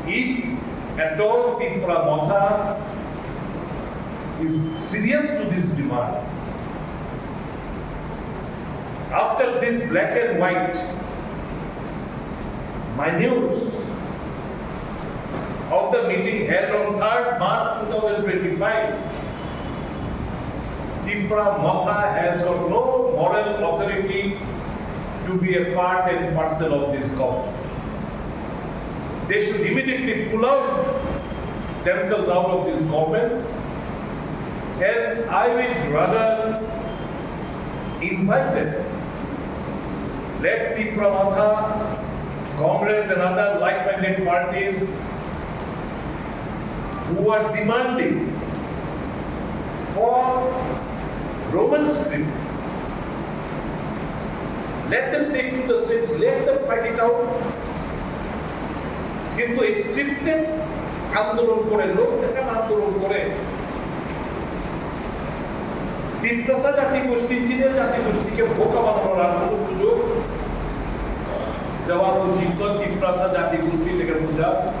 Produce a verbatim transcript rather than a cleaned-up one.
If at all Tipra Motha is serious to this demand, after this black and white minutes of the meeting held on third March two thousand twenty-five, Tipra Motha has got no moral authority to be a part and parcel of this government. They should immediately pull out themselves out of this government. And I would rather invite them. Let Tipra Motha, Congress and other like-minded parties who are demanding for Roman script, let them take to the stage, let them fight it out. কিন্তু এই স্ক্রিপ্টে আন্দোলন করে, লোক দেখানো আন্দোলন করে, তিপ্রাসা জাতিগোষ্ঠী, চীনের জাতিগোষ্ঠীকে বোকা বানানোর আর কোনো সুযোগ দেওয়া উচিত নয়। তিপ্রাসা জাতিগোষ্ঠী থেকে বোঝা